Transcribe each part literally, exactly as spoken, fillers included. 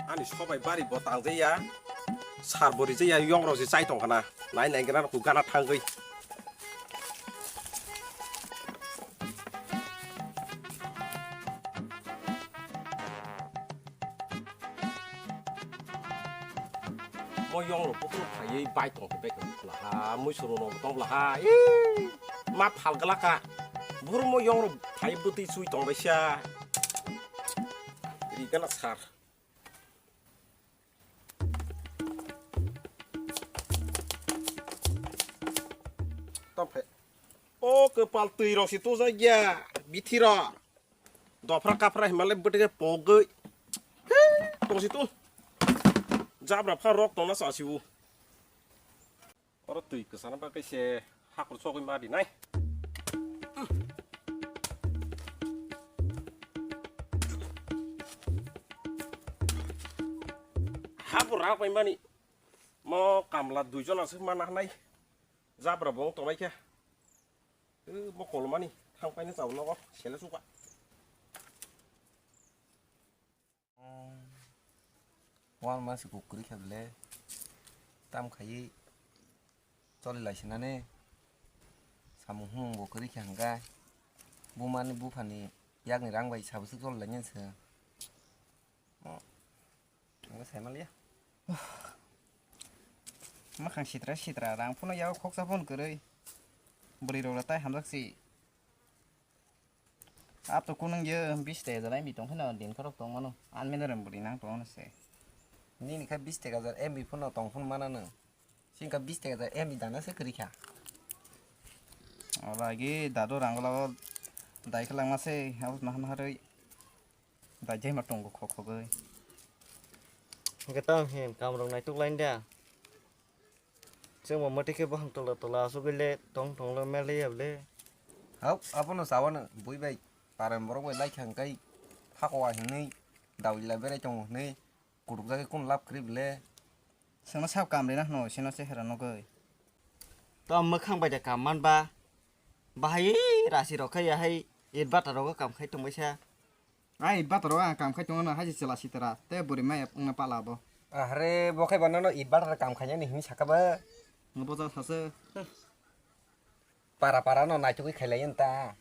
Ani sobai bari bo tangjaya, sar bo rijaya, yong rok se chai tong khana, nai nai gra rok gana thangwi. Mo yong rok bukur phaiwi bai tong khe bek bla ha, mui suru no tong bla ha, ih, ma phal gla ka, buru mo yong rok phai bwtwi chui tong bai sia, ri gana sar. Tophe. O kwpal twi rok se tujak ya, bithi rok. Dophra kaphra himalai bwtwi khe pogwi. He, tong se tu. Jabra pha rok tong na sa si u. Oro twi kwchana bagwi se hakur chogwi ma rinai. Hakur rak bai mani. Mo kamla dui jona se mana hanai. Jabra bo wng tongnai khe. Mo kolmani thang paina chao nogo sele suka. Wan ma se kwrwi kha bele. Tam khaiwi choli lai sinani. Samung humung bo kwrwi kha hwnkhe. Bumani buphani yakni rang bai sabo se choli lai nani se. Ang sai maliya. Makhang sitra sitra rang phano yao khoksa phone kwrwi. Bwrwi rok tai hamjak si. Ap to kunung ye bis te jalai mi tong kheno din khorok tong mano. An mene rem bwrwi nang tong se. Nini kha bis te gajar M B phano tong phun mana nang. Singka bis te gajar M B dana se kwrwi kha. Ora gi dadu rangla dai khalang ma se haus nahan harwi. Dai jai ma tongo khok khogwi. Hwnkhe tamo hin kam rok naituk lain da. Chwngbo mwtwi khe bohong tola tola asugwi le tong tong le mel ya le. Hau, abono chawano bui bai paran borok bai lai kha hwnkhe hakoa hinwi dawi la berai tongo hinwi kutukjagwi kunu lab kwrwi bele. Chwngno sab kam rina hwno sino chehera nugwi. To mwkhang bai da kam man ba. Bahai rasi rok khai ya hai it bata rogo kam khai tong bai sa. Ai, bataro ang kam khai tongo no, hai se chwla sitara, tei bwrwi maya wngna pala bo. Ahre, bo khai bono no it batar kam khainani hinwi saka ba. Bo ja sase. Para para no naitukwi khailai ta.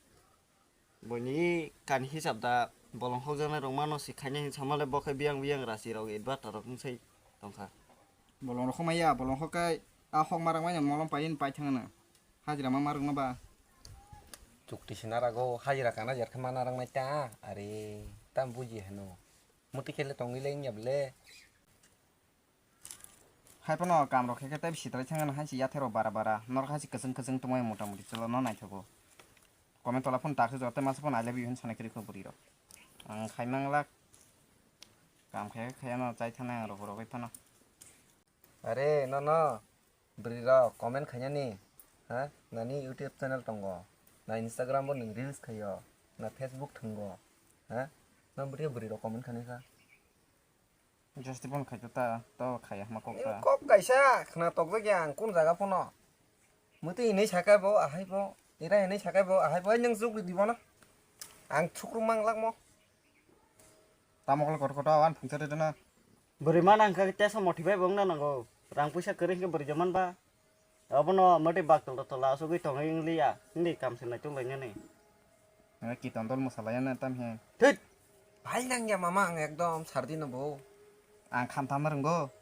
Boni kan hisab da bolong hokjaknai rok mano si khaina hin samale bo khai biyang biyang rasi rok it batar rok wngsai tongkha. Bolong rok homaya, bolong hokai a hokma rang manya molong paiyani pai thangna. Hajira ma marwkno ba. Chukti sina rago hajira kana jerkhe mana rang nai ta. Are tam buji heno. Muti khele tongwi le wngya bele. Hai phano kam rok khe khe tei sitrai thangna hai si yathero bara bara. Norok hai si kwchwng kwchwng tongmai mota moti chwla no naithogo. Comment tola phone tak se jor tei masa phone I love you hin sanai kwrwi kho bwrwi rok. Ang khai manglak. Kam khe khe no chai thanai ang rok rok phano. Are, no, no. Bwrwi rok comment khainani, ha? Nani YouTube channel tongo. Na Instagram bo nwng reels khaio. Na Facebook thwngo. Ha? No bwrwi bwrwi rok comment khainai kha. Just phone khai ta, to khai hama kok ta. Kok kaisa khna tokjak ya ang kun jaga phano. Muti hinwi sakai bo, ahai bo. Ira hinwi sakai bo, ahai bo. Nwng juk di bono. Ang chukru manglak mo. Tamo kol kotor kotor awan phungsa rwna. Bwrwi mana hwnkha khe tesa mothi bai bo wngna nango. Rang puisa kwrwi hwnkhe bwrwi jaman ba. Abono mwtwi bak tongla tongla asugwi tongwi wngliya. Hindi kam se naituk lainani. Nang kiton dol mwsalaiyana tam he. Thit! Bhai nangya mama ang ekdom sardi no bo. Ang khamtama rwngo.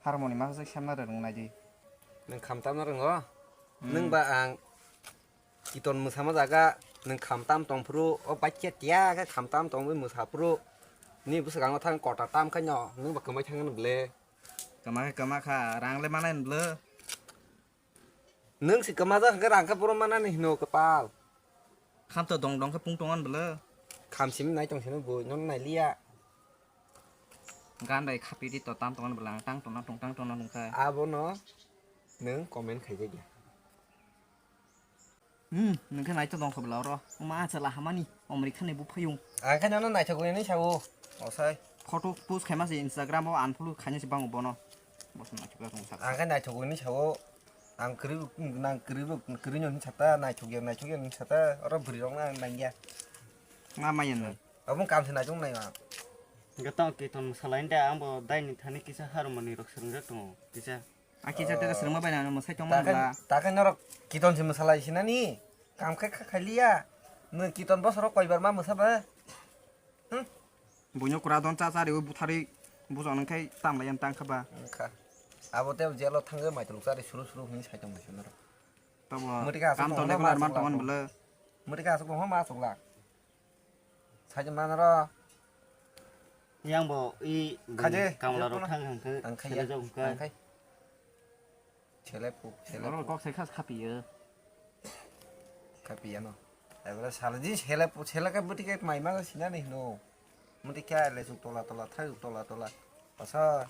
Harmoni ma se semna rwng naidi. Nang khamtama rwngo? Hmm. Nang ba ang Kiton mwsama jaga nwng khamtam tongphuru, o baikya tiya khe khamtam tongwi mwsaphuru, ni bwswkango thang kota tam khaino nwng ba kwmai thangno bwle. Kwma khe kwma kha, rang le manai bwle. Nwng se kwmajak hwnkhe rang khe borom manani hino kwpal. Kham to dong dong khe pung tongan bwle. Kham simi nai tong sino bo, nono nai liya. Gan bai khapi di to tam tongan bwle, ang tang tongna tong tang tongna nungkha. Abono nwng comment khaijak ya. Hmm, nungkhe nai to dong kho bwla oro. Oma chwla hamani, omri khani bu phayung. Ang khe nono naithok hwnwi sao. O sai. Photo post khaima se Instagram o unfollow khaina se bango bono. Boso naithok ya tong sak. Ang khe naithok hwnwi sao. Ang kwrwi, nang kwrwi, kwrwi no hwnwi sata, naithok ya, naithok ya hwnwi sata, oro bwrwi rok no ang nangya. Ma maya nang. Abong kam se naithok nai ang. Hwnkhe tamo kiton mwsalaini da, ang bo daini thani kisa harmoni rok swrwngjak tongo, kisa. A kisa tere swrwngma bai nang mwsai tongma bwla. Takhai norok kiton se mwsalai sinani? Kam khai kha khailiya. Nwng kiton bosoro koibar ma mwsa ba? Hmm? Buino kura don cha cha riwi butharwi bujang nang khai tamlai yang tang kha ba. Wngkha. Abo tei jelo thangwi maitrok chari suru suru hwnwi sai tong maisu norok. Tamo kam tongnai khe norok man tongo bwla. Mwtwi kha aswk tongma ma aswk lak. Sai tong mano ro. Yang bo i kamla rok thang hang khe. Ang khai ya. Ang khai. Chele puk, chele puk. Oro kok sai khas khapiyo. Khapiya no. Ebra sala din chele puk, chele ka buti ke mai ma sina ni no. Muti kya le su tola tola thai tola tola. Asa.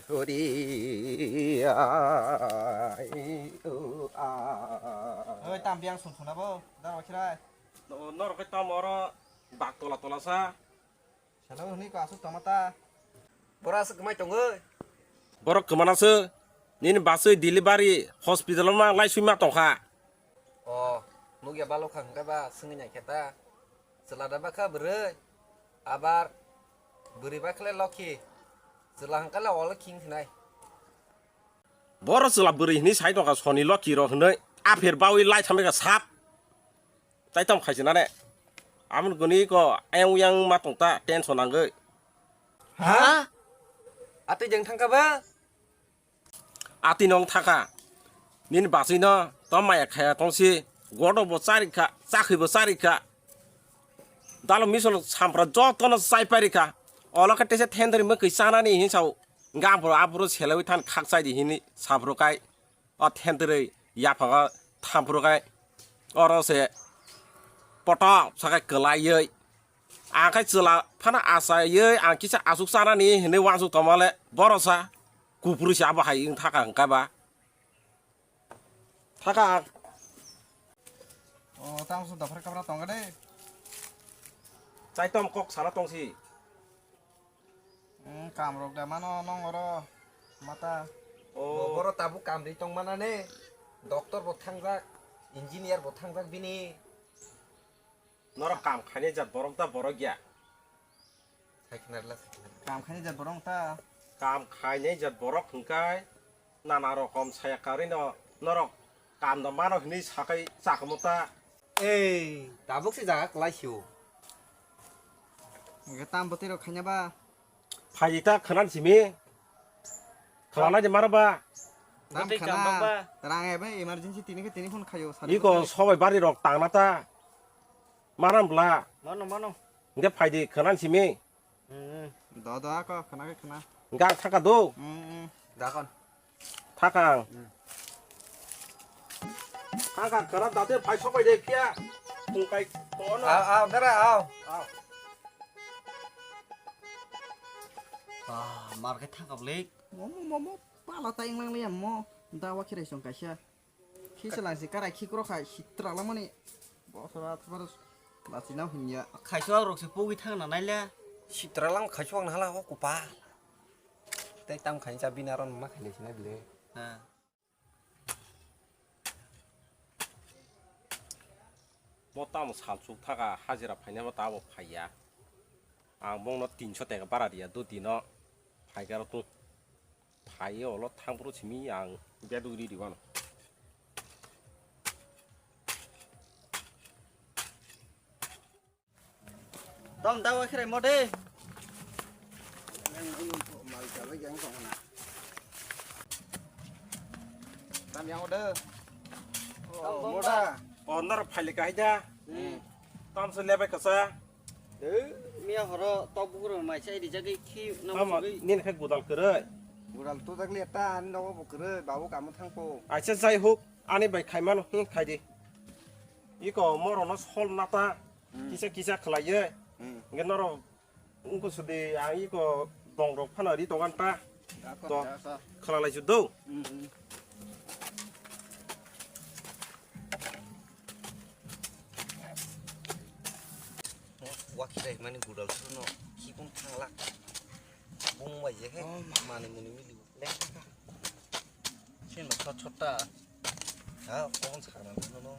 Hori. Oi tam biang sun suna bo. Dar wa khirai. Norok tam oro bak tola tola sa. Salo hwnwi ko aswk tongma ta. Bora aswk kwmai tongwi. Borok kwmana se nini baswi delivery hospital ma lai swi ma tongkha. O nugya balo kha hwnkhe ba swngwi nai khe ta. Chwla da bakha bwrwi. Abar bwrwi bakhle lokhi. Chwla hwnkhe le olo khing khnai. Boro chwla bwrwi hwnwi sai tongkha soni lokhi rok hwnwi apher bawi lai thamwi kha sap. Tai tamo khaisi nane. Amon guni ko ayang uyang ma tong ta tension nangwi. Ha? Atwi jeng thangkha ba? Atwi nong thangkha. Nini baswi no to maya khaya tongsi. Godo bo chari kha, chakhi bo chari kha. Dalo misol sampra joto no chai pari kha. Olo khe tese thendri mokhi chanani hinsao. Gapro apro selewi than khak chai di hini saphru kai. O thendrwi yaphango thampru kai oro se potok sakai kwlaiwi. Ang khai chwla phano achaiwi ang kisa aswk chanani hinwi uansuk tongmale borosa kupru se abo hai wng thaka hwnkha ba. Thaka ang. O tamo se dophar kabra tongkha de. Chaitom kok sana tongsi. Hmm, kamrok da mano nong oro mata. O. Bo-, boro tabuk kamri tong mana ne. Doctor bo thangjak, engineer bo thangjak bini. Norok kam khainai jat borok da borok ya. Sai khna rwla, sai khna rwla. Kam khainai jat borok ta. Kam khainai jat borok hwnkhe nana rokom saya karwi no norok kam da mano hwnwi sakai chakhumu ta. Ei, tabuk se jaga kwlai sio. Hwnkhe tam bwtwi rok khaina ba? Phaidi ta khwnan simi. Khwlanai de maro ba. Tam khwna. Rang ebe emergency tini khe tini phone khayo. Iko sobai bari rok tangna ta. Maram bla. Mano, mano. Hwnkhe phaidi khwnan simi. Hmm. Do, do, ako khwna khe khwna. Hwnkhe ang thaka do. Hmm, hmm. Dakon. Thakang. Hmm. Thakang khwna date phai sobai de phiya. Tungkai tongno. Aw, aw, dara, aw. Aw. Ah, mar khe thangkap le. Momo, momo, pala ta inglang le mo. Dawa khirai song kaisa. Khisa langsi karai khikrok hai sitra langmani. Bosora thapar lachina hunya. Khaisu rok se pogwi thangna naile. Sitra lang khaisu ang hala ho kupa. Tei tam khaini cha bini aron ma khaini sina bile. Ha. Bo tamo salsuk thaka hajira phaina bo tamo phaiya. Ang bongno tinso teka bara riya do dino phaikaro tong. Phai olo thangphuru simi ang beduk riri wano. Tong dawa khirai mode. Tam yang ode. Oh, moda. Oh, nor phaile kahai da. Hmm. Tam se lebai kasa. Miya horo tok bukur mai sai rijak khi na. Tamo nini khai gudal kwrwi. Gudal to jak le ta ani nogo bo kwrwi babu kamo thangko. Aisa jai hok ani bai khaimano hi khai di. Iko moro no sol nata. Hmm. Kisa kisa khlaiye. Hmm. Nge noro ungko sudi ang iko dong rok phano ri togan ta. Dakon, to dakon. Khwlalai su do. Hmm. Wakhilai mani gudal suno khibung thanglak. Bung bai je khe mani muni mili. Sino chot chot ta. Ha, phone sakna no.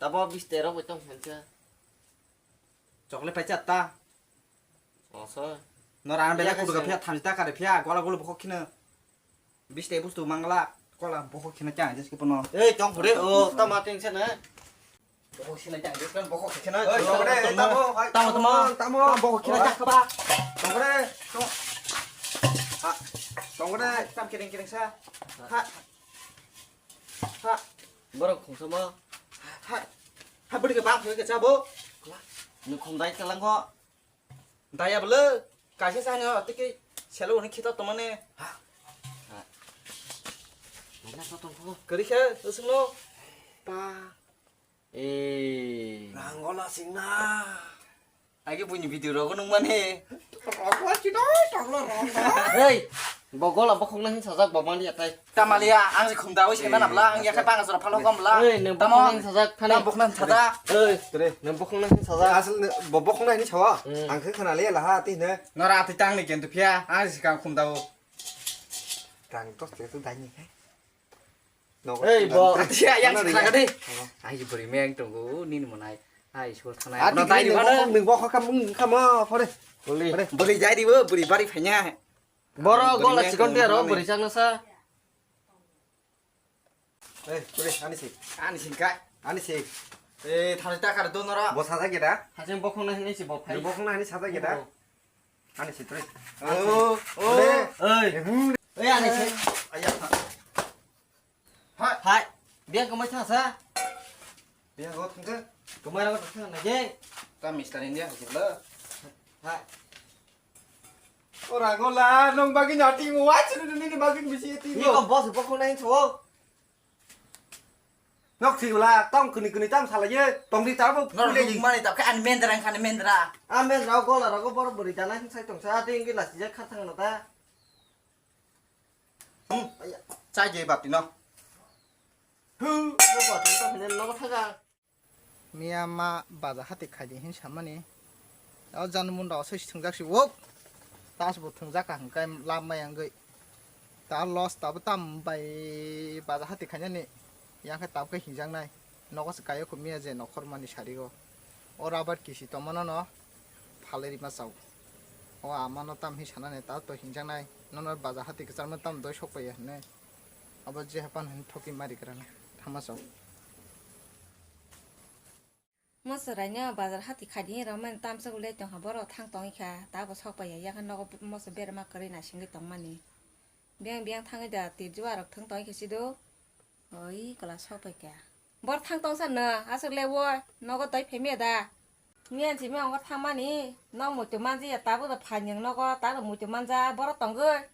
Tabo bis tero bo tong kha. Chocolate paisa ta. Oso. No rang belai kudu phiya thamji ta kare phiya gola gulu bokhok khino. Biste bustu mangla, kola bokok khina chang jeski pono. Ei, tong phuri, o, tama tension na. Bokok khina chang jeski pono, bokok khina. Ei, tong phuri, tamo, hai, tamo, tamo, tamo, tamo. Bokok khina chang kaba. Tong phuri, tong. Ha, tong phuri. Tam kiring kiring sa. Ha. Ha. Borok khungsa mo. Ha. Ha, bwrwi khe bang phai khe cha bo. Ni khum dai kalang kho. Daya bwle. Kaisa sa ni tiki selo ni khita tomane. Ha. Ha. Mana sa tong kho. Kari khe usung no. Pa. Eh. Rangola singna. Agi buini video rogo nung mani. Rogo chino, tanglo rogo. Hei, bo gola bokhokna hin sajak bo mani atai. Tamalia, ang se khumda oi se mana bla, ang yakai panga jora phalo kom bla. Hei, nang tamo, bokhokna hin sajak thani. Tamo bokhokna hin sajak. Hei, tre, nang bokhokna hin sajak. Asal ne, bo bokhokna hin sawa. Hmm. Ang khe khana le laha ati ne. Nora ati tang ni kentu phia, ang se kang khumda o. Tang tos te tu dai ni khai. Ei, bo. Tia, yang sikla ka de. Ai, bwrwi meng tongo, nini monai. Ai, sul thanai. Ati no dai ni bokhok, ni bokhok kam, kam, pore. Bwrwi. Bwrwi jai di bo, bwrwi bari phainya. Boro gola chikon dia ro, bwrwi chang nasa. Eh, pore, ani si. Ani si kai. Ani si. Eh, thani takar do nora. Bo saja geda. Hajeng bokhong na hini si bo phai. Bokhong na hini saja geda. Ani si, pore. Oh, oh. Ei. Ei, ani si. Ayah. Hai. Hai. Biang kemai thang sa. Biang go thang ke. Kemai rawa thang na je. Ta Mister India ke bla. Hai. Ora gola nong bagi nyati mo wa chini ni bagi bisi ti. Ni ko boss bokhong nai so. Nok si la tong kuni kuni tam sala ye tong di tabo. Nor puli. Mani tap ke an mendra kan mendra. A mendra gola rago bor bori dana sai tong sa ati ingi lasi je kha thang na ta. Hmm. Chai je bati no. Hu, no bati no hene no thaga. Miya ma baja hati khaidi hin samani. O janmunda o sai thwngjak si wok. Tas bo thwngjak ka hwnkai lab mai wngwi. Ta loss tabo tam bai baja hati khainani. Yang khe tabkhe hinjaknai. Nogo se kaio kho miya je nokhor mani sari o. O rabar kisi tongmano no phalwi rima chao. O amano tam hi sanani ta to hinjaknai. Nono baja hati kwcharma tam doi sok paiya hinwi. Abo je hapan hin thoki mari kwrana. Thama chao. Moso raino bazar hati khaidi rw mani tamsa ulai tongkha borok thang tongwi kha ta bo sok paiya yakhe nogo moso berma kwrwi naisingwi tongmani. Biyang biyang thangwi da tirjua rok thang tongwi kha sido. Oi kwla sok paikha. Bor thang tongsa no aswk le o nogo twi phaimya da. Miyan simi ongor thangmani nok muitu manjaya tabuk da phainwng nogo tabuk muitu manja borok tongwi.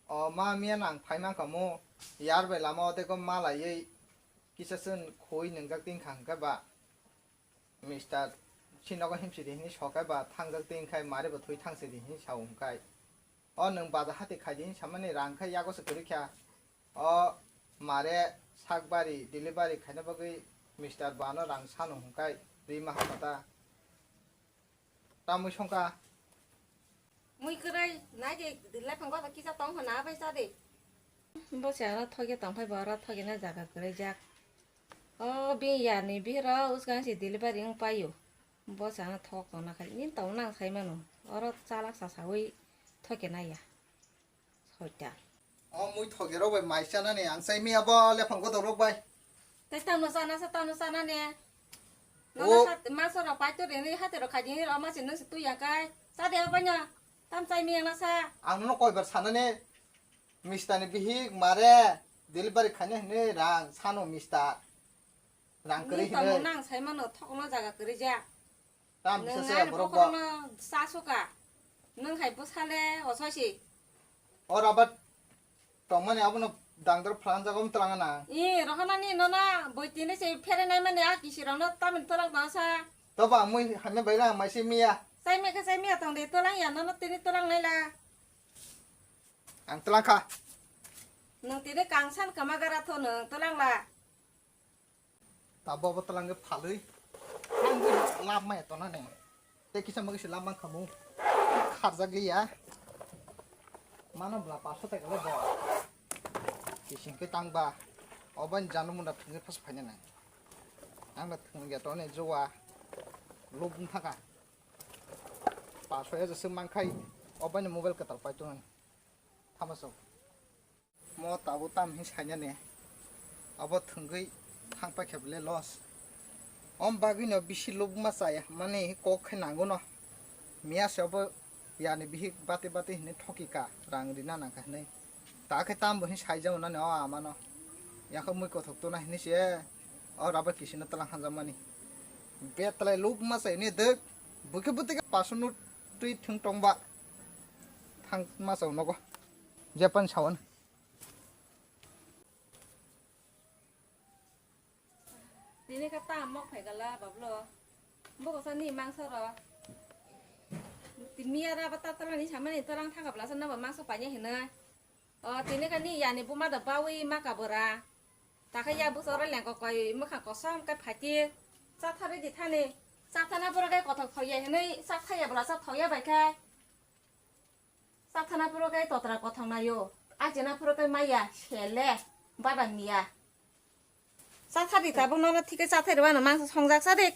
O ma miyan ang phaimankha mo yar bai lama o tei ko malaiwi kisa chwng khoi nwngjak tingkha hwnkhe ba. Mister, si nogo himsidi hini sokai ba thangjak twi wngkhai mare bo thwi thangsidi hini sao wngkhai. O nwng baja hati khaidi hini samani rang khai yago se kwrwi kha. O mare sakbari delivery khaina bagwi Mister bano rang sano hwnkhai rima hapata. Tamwi songkha. Mui kwrwi, nai de, lephang gotha kisa tong hona bai sa de. Bo se ano thoge tong phai bo oro thoge na jaga kwrwi jak. O bini yar ni bihiro usgang se delivery wng paio. Bo se ano thok tong na khai, nini tong nang sai mano. Oro chalak sa sawi thoke na ya. Soita. O mui thoge rok bai mai chanani ang chai miya bo lephang gotha rok bai. Tei tamo chana sa tamo chana ne. Nono o sa maso rok pai to reni hate rok khaji ni rok ma se nung se tu ya kai. Sa de abanya. Tam chai mi yang na sa. Ang nono koi bar sana ne. Mister ni bihik mare delivery khaina hini rang sano mister. Rang kwrwi hini. Tamo nang sai mano thok no jaga kwrwi ja. Tam kisa se borok bo. Nung ani bokhorokno sa suka. Nung hai bwsale osoi si. O rabat tongmani abono dangdar phalanjak om twlangna. I rohonani nona boi tini se pherenai mani a kisirokno tamni twlang tongsa. Tobo ang mui hamya baila ang maise miya. Chai mekha chai miya tongdi twlang ya nono tini twlang naila. Ang twlang kha. Nung tini kangsan kama gara tho nung twlang la. Tabo bo twlangwi phalwi. Thangwi lab maya tonani. Tei kisa mokhe se lab mankha mo. Kharjak liya. Mano bwla paso tai kala bo. Kising khe tangba. Obo ni jano munda thwngwi phas phainani. Ang da thwngya toni jowa. Lub wng thaka. Paso ya jasa mankhai. Obo ni mobile kwtal pai tonani. Thamasok. Mo tabuk tam hin sainani. Abo thwngwi thangpai khe bole loss. Om bagwino bisi lubuma chaya mani kok khe nango no. Miya se abo yani bihik bati bati hinwi thoki ka rang rina nang kha hinwi. Ta khe tam bo hin saijao nani o amano. Yakho mui kothok tona hinwi se o rubber kisino tlang hanjak mani. Betlai lubuma chai ni dek. Bukhe butike pasono twi thwng tongba. Thang ma chao nogo. Japan sawan. Tini ka ta mok phai gala bablo. Boko sa ni mangsa ro. Timiya ra ba ta tala ni samani tarang thangkap la sa na ba mangsa panya hina. O tini ka ni yani buma da bawi ma ka bora. Ta kha ya bu sora leng ko koi mukha kosom ka phati. Sa thari di thani. Sa thana bora kai kothok thoya hinai sa thaya bora sa thoya bai kai. Sa thana phuru khe totra kothok naio, achina phuru khe maya, sele, bada miya. Sa thadi tabuk nono thike sa thai rwano mangsa songjak sa dik.